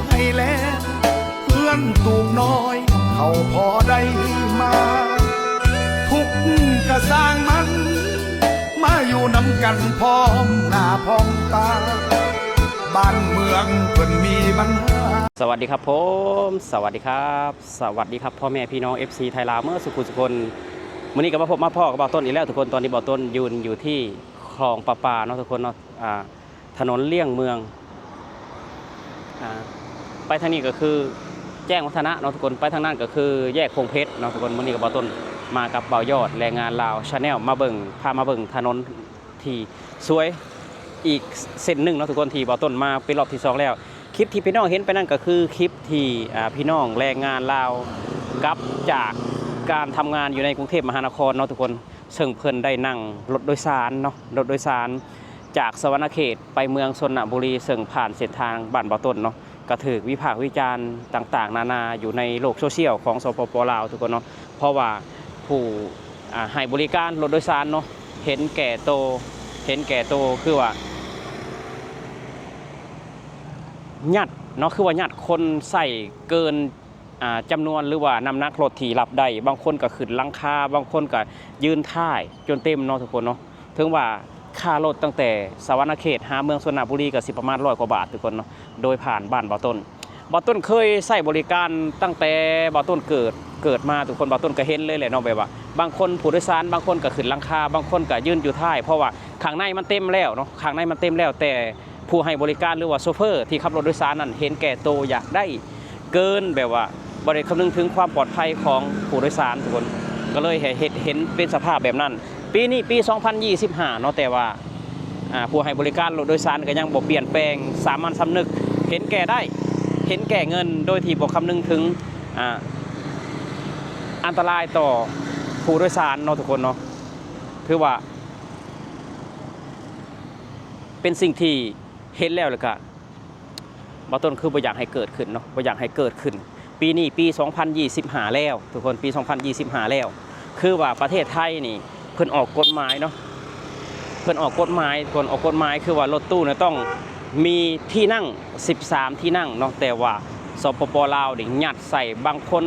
ໃຫ້ແລ ເຮືອນຕູກນ້ອຍເຂົາພໍໄດ້ມາ ທຸກກະຊ່າງມັນ ມາຢູ່ນຳກັນພ້ອມໜ້າພ້ອມຕາ ບ້ານເມືອງເພິ່ນມີບັນຫາ. ສະຫວັດດີຄັບຜົມ ສະຫວັດດີຄັບ ສະຫວັດດີຄັບພໍ່ແມ່ພີ່ນ້ອງ ເອັຟຊີ ໄທລາວເໝິດສູ່ຜູ້ສູ່ຄົນ. ມື້ນີ້ກໍມາພົບມາພໍ້ກັບບ່າວຕົ້ນອີກແລ້ວທຸກຄົນ. ຕອນນີ້ບ່າວຕົ້ນຢືນຢູ່ທີ່ຄອງປະປາເນາະທຸກຄົນເນາະ ອ່າ ຖະໜົນລ້ຽງເມືອງ ອ່າ ໄປທາງນີ້ກໍຄືແຈ້ງວັດທະນະເນາະທຸກຄົນ ໄປທາງນັ້ນກໍຄືແຍກພົງເພັດເນາະທຸກຄົນ. ມື້ນີ້ກໍບ່າວຕົ້ນມາກັບບ່າວຍອດ ແຮງງານລາວ Channel ມາເບິ່ງ ພາມາເບິ່ງຖະໜົນທີ່ສວຍອີກເສັ້ນໜຶ່ງເນາະທຸກຄົນ ທີ່ບ່າວຕົ້ນມາເປັນລອບທີສອງແລ້ວ. ຄລິບທີ່ພີ່ນ້ອງເຫັນໄປນັ້ນກໍຄືຄລິບທີ່ ອ່າ ພີ່ນ້ອງແຮງງານລາວກັບຈາກການທຳງານຢູ່ໃນກຸງເທບມະຫານະຄອນເນາະທຸກຄົນ ເຊິ່ງເພິ່ນໄດ້ນັ່ງລົດໂດຍສານເນາະ ລົດໂດຍສານຈາກສະຫວັນນະເຂດໄປເມືອງຊົນນະບູລີ ເຊິ່ງຜ່ານເສັ້ນທາງບ້ານບ່າວຕົ້ນເນາະ ກະຖືກວິພາກວິຈານຕ່າງໆນານາຢູ່ໃນໂລກໂຊຊຽວຂອງ ສປປ ລາວ ທຸກຄົນເນາະ. ເພາະວ່າຜູ້ ອ່າ ໃຫ້ບໍລິການລົດໂດຍສານເນາະ ເຫັນແກ່ໂຕ ເຫັນແກ່ໂຕ ຄືວ່າຍັດເນາະ ຄືວ່າຍັດຄົນໃສ່ເກີນ ອ່າ ຈຳນວນ ຫຼືວ່ານ້ຳໜັກລົດທີ່ຮັບໄດ້. ບາງຄົນກໍຂຶ້ນຫຼັງຄາ ບາງຄົນກໍຢືນທ້າຍຈົນເຕັມເນາະທຸກຄົນເນາະ. ເຖິງວ່າຄ່າລົດຕັ້ງແຕ່ສະຫວັນນະເຂດຫາເມືອງຊົນນະບູລີກໍຊິປະມານຮ້ອຍກວ່າບາດທຸກຄົນເນາະ ໂດຍຜ່ານບ້ານບ່າວຕົ້ນ. ບ່າວຕົ້ນເຄີຍໃຊ້ບໍລິການຕັ້ງແຕ່ບ່າວຕົ້ນເກີດ ເກີດມາທຸກຄົນ ບ່າວຕົ້ນກໍເຫັນເລີຍແຫຼະເນາະ ແບບວ່າບາງຄົນຜູ້ໂດຍສານ ບາງຄົນກໍຂຶ້ນຫຼັງຄາ ບາງຄົນກໍຢືນຢູ່ທ້າຍ ເພາະວ່າຂ້າງໃນມັນເຕັມແລ້ວເນາະ ຂ້າງໃນມັນເຕັມແລ້ວ ແຕ່ ຜູ້ໃຫ້ບໍລິການ ຫຼືວ່າໂຊເຟີທີ່ຂັບລົດໂດຍສານນັ້ນ ເຫັນແກ່ໂຕຢາກໄດ້ເກີນ ແບບວ່າບໍ່ໄດ້ຄຳນຶງເຖິງຄວາມປອດໄພຂອງຜູ້ໂດຍສານທຸກຄົນ ກໍເລີຍໃຫ້ເຮັດ ເຫັນເປັນສະພາບແບບນັ້ນ. ປີນີ້ປີສອງພັນຊາວຫ້າເນາະ ແຕ່ວ່າ ອ່າ ຜູ້ໃຫ້ບໍລິການລົດໂດຍສານກໍຍັງບໍ່ປ່ຽນແປງສາມັນສຳນຶກ ເຫັນແກ່ໄດ້ ເຫັນແກ່ເງິນ ໂດຍທີ່ບໍ່ຄຳນຶງເຖິງ ອ່າ ອັນຕະລາຍຕໍ່ຜູ້ໂດຍສານເນາະທຸກຄົນເນາະ. ຖືວ່າເປັນສິ່ງທີ່ ເຫັນແລ້ວ ແລ້ວກະ ບ່າວຕົ້ນຄືບໍ່ຢາກໃຫ້ເກີດຂຶ້ນເນາະ ບໍ່ຢາກໃຫ້ເກີດຂຶ້ນ. ປີນີ້ປີສອງພັນຊາວຫ້າແລ້ວທຸກຄົນ ປີສອງພັນຊາຫ້າແລ້ວ ຄືວ່າປະເທດໄທນີ້ເພິ່ນອອກກົດໝາຍເນາະ ເພິ່ນອອກກົດໝາຍ ເພິ່ນອອກກົດໝາຍ ຄືວ່າລົດຕູ້ນະຕ້ອງມີທີ່ນັ່ງສິບສາມທີ່ນັ່ງເນາະ ແຕ່ວ່າ ສປປ ລາວນີ້ຍັດໃສ່ບາງຄົນ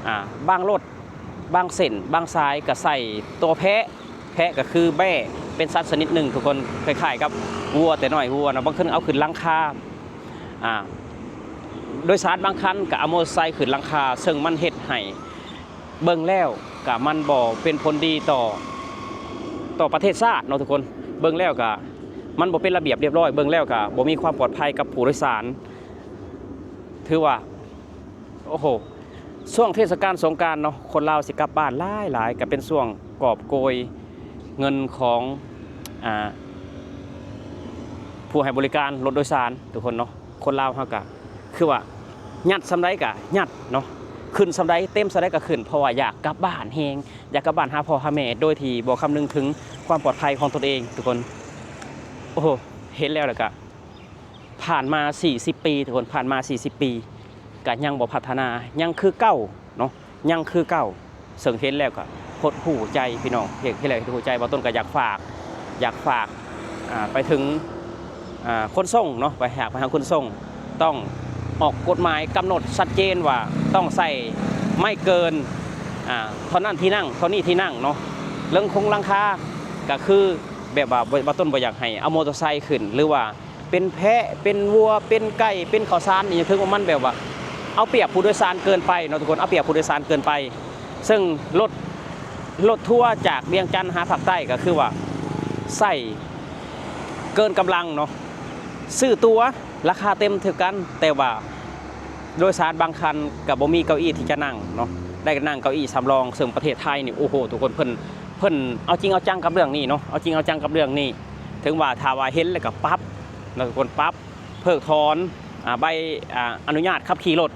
ອ່າ ບາງລົດ ບາງເສັ້ນບາງສາຍກໍໃສ່ຕົວແພະ ແພະກໍຄືແບ້ ເປັນສັດຊະນິດໜຶ່ງທຸກຄົນ ຄ້າຍໆກັບວັວ ແຕ່ນ້ອຍກວ່າວັວເນາະ ບາງຄົນເອົາຂຶ້ນຫຼັງຄາ ອ່າ ໂດຍສານບາງຄັນກໍເອົາມໍເຕີໄຊຂຶ້ນຫຼັງຄາ ເຊິ່ງມັນເຮັດໃຫ້ເບິ່ງແລ້ວກໍມັນບໍ່ເປັນຜົນດີຕໍ່ ຕໍ່ປະເທດຊາດເນາະທຸກຄົນ ເບິ່ງແລ້ວກໍມັນບໍ່ເປັນລະບຽບລຽບຮ້ອຍ ເບິ່ງແລ້ວກໍບໍ່ມີຄວາມປອດໄພກັບຜູ້ໂດຍສານ ຖືວ່າ ໂອ້ໂຫ ຊ່ວງເທດສະການສົງການເນາະ ຄົນລາວຊິກັບບ້ານຫຼາຍໆ ກໍເປັນຊ່ວງກອບໂກຍເງິນຂອງ ອ່າ ຜູ້ໃຫ້ບໍລິການລົດໂດຍສານທຸກຄົນເນາະ. ຄົນລາວເຮົາກະຄືວ່າຍັດສ່ຳໃດກະຍັດເນາະ ຂຶ້ນສ່ຳໃດເຕັມສ່ຳໃດກະຂຶ້ນ ເພາະວ່າຢາກກັບບ້ານແຮງ ຢາກກັບບ້ານຫາພໍ່ຫາແມ່ ໂດຍທີ່ບໍ່ຄຳນຶງເຖິງຄວາມປອດໄພຂອງຕົນເອງທຸກຄົນ. ໂອ້ໂຫ ເຫັນແລ້ວ ແລ້ວກະ ຜ່ານມາສີ່ສິບປີທຸກຄົນ ຜ່ານມາສີ່ສິບປີ ກະຍັງບໍ່ພັດທະນາ ຍັງຄືເກົ່າເນາະ ຍັງຄືເກົ່າ ເຊິ່ງເຫັນແລ້ວກະຫົດຫູ່ໃຈພີ່ນ້ອງ ເຫັນ ເຫັນແລ້ວຫົດຫູ່ໃຈ. ບ່າວຕົ້ນກະຢາກຝາກ ຢາກຝາກ ອ່າ ໄປເຖິງ ອ່າ ຂົນສົ່ງເນາະ ໄປ ຝາກໄປຫາຂົນສົ່ງ ຕ້ອງອອກກົດໝາຍກຳນົດຊັດເຈນວ່າຕ້ອງໃສ່ໄມ້ເກີນ ອ່າ ເທົ່ານັ້ນທີ່ນັ່ງ ເທົ່ານີ້ທີ່ນັ່ງເນາະ. ເລື່ອງໂຄງຫຼັງຄາ ກະຄືແບບວ່າ ບໍ່ ບ່າວຕົ້ນບໍ່ຢາກໃຫ້ເອົາມໍເຕີໄຊຂຶ້ນ ຫຼືວ່າ ເປັນແພະ ເປັນວັວ ເປັນໄກ່ ເປັນເຂົ້າສານນີ້ ຖືວ່າມັນແບບວ່າເອົາປຽບຜູ້ໂດຍສານເກີນໄປເນາະທຸກຄົນ ເອົາປຽບຜູ້ໂດຍສານເກີນໄປ. ເຊິ່ງລົດ ລົດທົວຈາກວຽງຈັນຫາພາກໃຕ້ ກໍຄືວ່າໃຊ້ເກີນກຳລັງເນາະ ຊື້ຕົ໋ວລາຄາເຕັມຄືກັນ ແຕ່ວ່າໂດຍສານບາງຄັນກໍບໍ່ມີເກົ້າอี้ທີ່ຈະນັ່ງເນາະ ໄດ້ນັ່ງເກົ້າอี้ສຳລອງ ເຊິ່ງປະເທດໄທນີ້ ໂອ້ໂຫ ທຸກຄົນ ເພິ່ນ ເພິ່ນເອົາຈິງເອົາຈັງກັບເລື່ອງນີ້ເນາະ ເອົາຈິງເອົາຈັງກັບເລື່ອງນີ້. ເຖິງວ່າຖ້າວ່າເຫັນແລ້ວກໍປັບເນາະ ທຸກຄົນ ປັບ ເພິກຖອນ ອາ ໃບ ອາ ອະນຸຍາດຂັບຂີ່ລົດ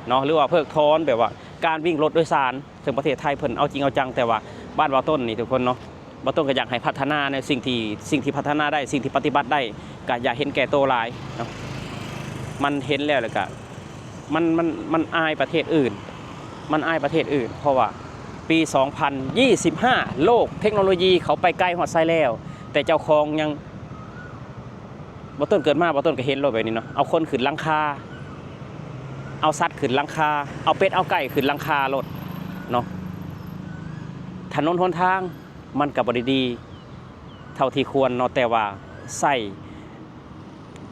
ເນາະ ຫຼືວ່າເພິກຖອນແບບວ່າການວິ່ງລົດໂດຍສານ ເຊິ່ງປະເທດໄທເພິ່ນເອົາຈິງເອົາຈັງ. ແຕ່ວ່າບ້ານບ່າວຕົ້ນນີ້ທຸກຄົນເນາະ ບ່າວຕົ້ນກໍຢາກໃຫ້ພັດທະນາໃນສິ່ງທີ່ ສິ່ງທີ່ພັດທະນາໄດ້ ສິ່ງທີ່ປະຕິບັດໄດ້ ກໍຢ່າເຫັນແກ່ໂຕຫຼາຍເນາະ. ມັນເຫັນແລ້ວ ແລ້ວກໍ ມັນ ມັນ ມັນອາຍປະເທດອື່ນ ມັນອາຍປະເທດອື່ນ ເພາະວ່າປີສອງພັນຊາວຫ້າ ໂລກເທັກໂນໂລຢີເຂົາໄປໄກຮອດໄສແລ້ວ ແຕ່ເຈົ້າຂອງຍັງ ບ່າວຕົ້ນເກີດມາ ບ່າວຕົ້ນກໍເຫັນໂລດແບບນີ້ເນາະ ເອົາຄົນຂຶ້ນຫຼັງຄາ ເອົາສັດຂຶ້ນຫຼັງຄາ ເອົາເປັດເອົາໄກ່ຂຶ້ນຫຼັງຄາລົດເນາະ. ຖະໜົນຫົນທາງມັນກໍບໍ່ໄດ້ດີເທົ່າທີ່ຄວນເນາະ ແຕ່ວ່າໃຊ້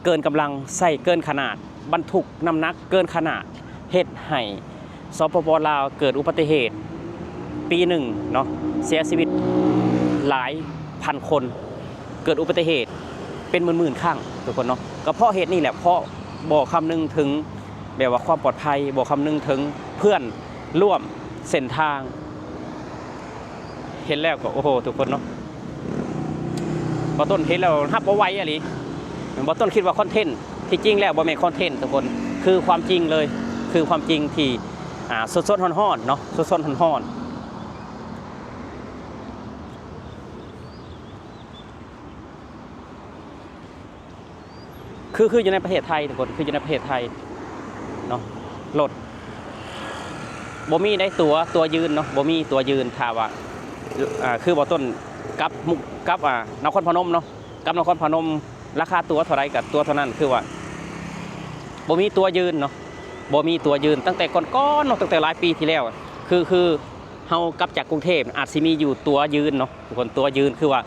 ເກີນກຳລັງ ໃຊ້ເກີນຂະໜາດ ບັນທຸກນ້ຳໜັກເກີນຂະໜາດ ເຮັດໃຫ້ ສປປ ລາວ ເກີດອຸບັດຕິເຫດປີໜຶ່ງເນາະ ເສຍຊີວິດຫຼາຍພັນຄົນ ເກີດອຸບັດຕິເຫດເປັນໝື່ນໆຄັ້ງທຸກຄົນເນາະ. ກໍເພາະເຫດນີ້ແຫຼະ ເພາະບໍ່ຄຳນຶງເຖິງແບບວ່າຄວາມປອດໄພ ບໍ່ຄຳນຶງເຖິງເພື່ອນຮ່ວມເສັ້ນທາງ. ເຫັນແລ້ວກໍ ໂອ້ໂຫ ທຸກຄົນເນາະ ບ່າວຕົ້ນເຫັນແລ້ວຮັບບໍ່ໄຫວອີ່ຫຼີ. ບ່າວຕົ້ນຄິດວ່າຄອນເທັນ ທີ່ຈິງແລ້ວບໍ່ແມ່ນຄອນເທັນທຸກຄົນ ຄືຄວາມຈິງເລີຍ ຄືຄວາມຈິງທີ່ ອ່າ ສົດໆຮ້ອນໆເນາະ ສົດໆຮ້ອນໆ. ຄື ຄືຢູ່ໃນປະເທດໄທທຸກຄົນ ຄືຢູ່ໃນປະເທດໄທເນາະ ລົດບໍ່ມີໃນຕົວ ຕົວຢືນເນາະ ບໍ່ມີຕົວຢືນ. ຖ້າວ່າ ອ່າ ຄືບ່າວຕົ້ນກັບມຸກ ກັບ ອ່າ ນະຄອນພະນົມເນາະ ກັບນະຄອນພະນົມ ລາຄາຕົວເທົ່າໃດກໍຕົວເທົ່ານັ້ນ ຄືວ່າບໍ່ມີຕົວຢືນເນາະ ບໍ່ມີຕົວຢືນ. ຕັ້ງແຕ່ກ່ອນໆເນາະ ຕັ້ງແຕ່ຫຼາຍປີທີ່ແລ້ວ ຄື ຄື ເຮົາກັບຈາກກຸງເທບອາດຊິມີຢູ່ຕົວຢືນເນາະທຸກຄົນ ຕົວຢືນ ຄືວ່າ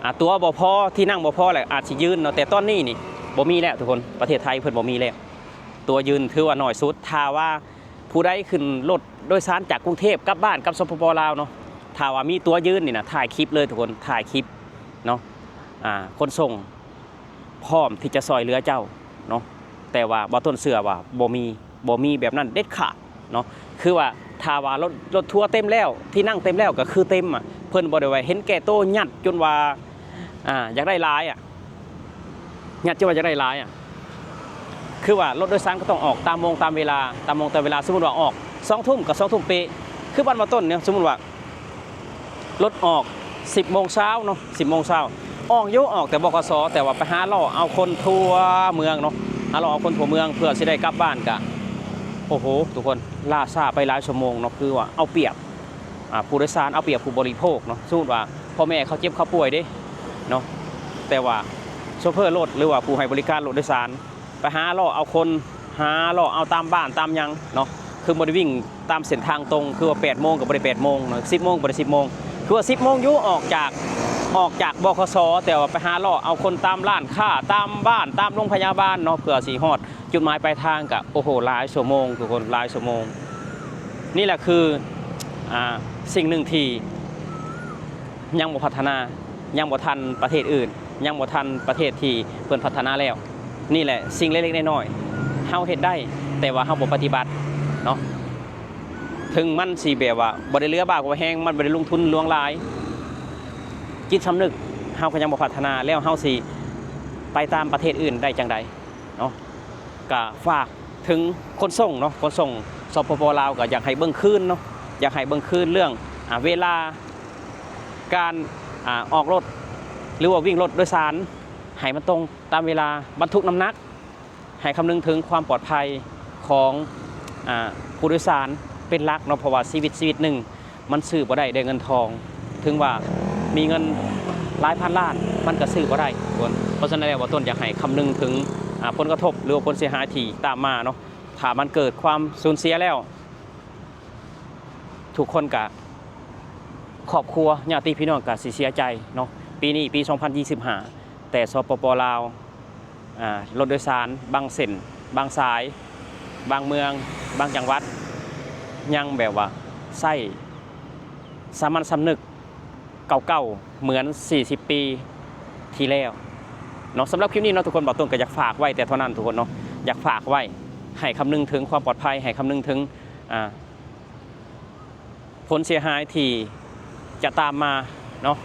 ອ່າ ຕົວບໍ່ພໍ ທີ່ນັ່ງບໍ່ພໍແຫຼະ ອາດຊິຢືນເນາະ. ແຕ່ຕອນນີ້ນີ້ບໍ່ມີແລ້ວທຸກຄົນ ປະເທດໄທເພິ່ນບໍ່ມີແລ້ວ ຕົວຢືນຖືວ່າໜ້ອຍສຸດ. ຖ້າວ່າຜູ້ໃດຂຶ້ນລົດໂດຍສານຈາກກຸງເທບກັບບ້ານກັບ ສປປ ລາວ ເນາະ ຖ້າວ່າມີຕົວຢືນນີ້ນະ ຖ່າຍຄລິບເລີຍທຸກຄົນ ຖ່າຍຄລິບເນາະ ອ່າ ຂົນສົ່ງ ພ້ອມທີ່ຈະຊ່ອຍເຫຼືອເຈົ້າເນາະ. ແຕ່ວ່າບ່າວຕົ້ນເຊື່ອວ່າບໍ່ມີ ບໍ່ມີແບບນັ້ນເດັດຂາດເນາະ. ຄືວ່າຖ້າວ່າລົດ ລົດທົວເຕັມແລ້ວ ທີ່ນັ່ງເຕັມແລ້ວກໍຄືເຕັມອະ ເພິ່ນບໍ່ໄດ້ວ່າເຫັນແກ່ໂຕ ຍັດຈົນວ່າ ອ່າ ຢາກໄດ້ຫຼາຍອະ ຍັດຈົນວ່າຢາກໄດ້ຫຼາຍອະ. ຄືວ່າລົດໂດຍສານກໍຕ້ອງອອກຕາມໂມງຕາມເວລາ ຕາມໂມງຕາມເວລາ. ສົມມຸດວ່າອອກສອງທຸ່ມກໍສອງທຸ່ມເປະ. ຄືບ້ານບ່າວຕົ້ນນີ້ ສົມມຸດວ່າ ລົດອອກສິບໂມງເຊົ້າເນາະ ສິບໂມງເຊົ້າ ອອກຢູ່ ອອກແຕ່ ບຂສ ແຕ່ວ່າໄປຫາເລາະເອົາຄົນທົ່ວເມືອງເນາະ ຫາເລາະເອົາຄົນທົ່ວເມືອງ ເພື່ອຊິໄດ້ກັບບ້ານກະ ໂອ້ໂຫ ທຸກຄົນ ລ່າຊ້າໄປຫຼາຍຊົ່ວໂມງເນາະ. ຄືວ່າເອົາປຽບ ອ່າ ຜູ້ໂດຍສານ ເອົາປຽບຜູ້ບໍລິໂພກເນາະ. ສົມມຸດວ່າພໍ່ແມ່ເຂົາເຈັບເຂົາປ່ວຍເດ້ເນາະ ແຕ່ວ່າໂຊເຟີລົດ ຫຼືວ່າຜູ້ໃຫ້ບໍລິການລົດໂດຍສານ ໄປຫາເລາະເອົາຄົນ ຫາເລາະເອົາຕາມບ້ານຕາມຫຍັງເນາະ ຄືບໍ່ໄດ້ວິ່ງຕາມເສັ້ນທາງຕົງ. ຄືວ່າແປດໂມງກໍບໍ່ໄດ້ແປດໂມງເນາະ ສິບໂມງກໍບໍ່ໄດ້ສິບໂມງ. ຄືວ່າສິບໂມງຢູ່ ອອກຈາກ ອອກຈາກ ບຂສ ແຕ່ວ່າໄປຫາເລາະເອົາຄົນຕາມຮ້ານຄ້າ ຕາມບ້ານ ຕາມໂຮງພະຍາບານເນາະ ເພື່ອຊິຮອດຈຸດໝາຍປາຍທາງ ກະ ໂອ້ໂຫ ຫຼາຍຊົ່ວໂມງທຸກຄົນ ຫຼາຍຊົ່ວໂມງ. ນີ້ແຫຼະຄື ອ່າ ສິ່ງໜຶ່ງທີ່ ຍັງບໍ່ພັດທະນາ ຍັງບໍ່ທັນປະເທດອື່ນ ຍັງບໍ່ທັນປະເທດທີ່ເພິ່ນພັດທະນາແລ້ວ. ນີ້ແຫຼະສິ່ງເລັກໆນ້ອຍໆ ເຮົາເຮັດໄດ້ ແຕ່ວ່າເຮົາບໍ່ປະຕິບັດເນາະ. ເຖິງມັນຊິແບບວ່າບໍ່ໄດ້ເຫຼືອບ່າກວ່າແຮງ ມັນບໍ່ໄດ້ລົງທຶນຫຼວງຫຼາຍ ຈິດສຳນຶກເຮົາກໍຍັງບໍ່ພັດທະນາ ແລ້ວເຮົາຊິໄປຕາມປະເທດອື່ນໄດ້ຈັ່ງໃດເນາະ. ກະຝາກເຖິງຂົນສົ່ງເນາະ ຂົນສົ່ງ ສປປ ລາວ ກໍຢາກໃຫ້ເບິ່ງຄືນເນາະ ຢາກໃຫ້ເບິ່ງຄືນເລື່ອງ ອ່າ ເວລາ ການ ອ່າ ອອກລົດ ຫຼືວ່າວິ່ງລົດໂດຍສານ ໃຫ້ມັນຕົງຕາມເວລາ ບັນທຸກນ້ຳໜັກ ໃຫ້ຄຳນຶງເຖິງຄວາມປອດໄພຂອງ ອ່າ ຜູ້ໂດຍສານເປັນຫຼັກເນາະ ເພາະວ່າຊີວິດ ຊີວິດໜຶ່ງ ມັນຊື້ບໍ່ໄດ້ດ້ວຍເງິນທອງ ເຖິງວ່າມີເງິນຫຼາຍພັນລ້ານ ມັນກໍຊື້ບໍ່ໄດ້ທຸກຄົນ. ເພາະສະນັ້ນແລ້ວ ບ່າວຕົ້ນຢາກໃຫ້ຄຳນຶງເຖິງ ອ່າ ຜົນກະທົບ ຫຼືວ່າຜົນເສຍຫາຍທີ່ຕາມມາເນາະ. ຖ້າມັນເກີດຄວາມສູນເສຍແລ້ວ ທຸກຄົນກະ ຄອບຄົວ ຍາດຕິພີ່ນ້ອງກະຊິເສຍໃຈເນາະ. ປີນີ້ປີສອງພັນຊາວຫ້າ ແຕ່ ສປປ ລາວ ອ່າ ລົດໂດຍສານບາງເສັ້ນ ບາງສາຍ ບາງເມືອງ ບາງຈັງຫວັດ ຍັງແບບວ່າໃຊ້ສາມັນສຳນຶກເກົ່າໆ ເໝືອນສີ່ສິບປີທີ່ແລ້ວເນາະ. ສຳລັບຄລິບນີ້ເນາະ ທຸກຄົນ ບ່າວຕົ້ນກໍຢາກຝາກໄວ້ແຕ່ເທົ່ານັ້ນ ທຸກຄົນເນາະ. ຢາກຝາກໄວ້ ໃຫ້ຄຳນຶງເຖິງຄວາມປອດໄພ ໃຫ້ຄຳນຶງເຖິງ ອ່າ ຜົນເສຍຫາຍທີ່ຈະຕາມມາເນາະ.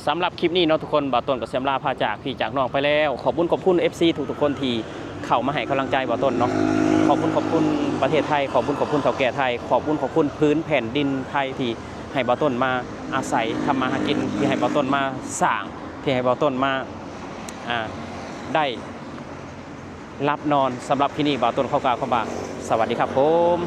ສຳລັບຄລິບນີ້ເນາະ ທຸກຄົນ ບ່າວຕົ້ນກໍຊິອຳລາພາຈາກພີ່ຈາກນ້ອງໄປແລ້ວ. ຂອບບຸນຂອບຄຸນ ເອັຟຊີ ທຸກໆຄົນທີ່ເຂົ້າມາໃຫ້ກຳລັງໃຈບ່າວຕົ້ນເນາະ. ຂອບບຸນຂອບຄຸນປະເທດໄທ ຂອບບຸນຂອບຄຸນເຖົ້າແກ່ໄທ ຂອບບຸນຂອບຄຸນພື້ນແຜ່ນດິນໄທທີ່ໃຫ້ບ່າວຕົ້ນມາອາໄສທຳມາຫາກິນ ທີ່ໃຫ້ບ່າວຕົ້ນມາສ້າງ ທີ່ໃຫ້ບ່າວຕົ້ນມາ ອ່າ ໄດ້ ຫຼັບນອນ. ສຳລັບຄລິບນີ້ ບ່າວຕົ້ນຂໍກ່າວຄຳວ່າ ສະຫວັດດີຄັບຜົມ.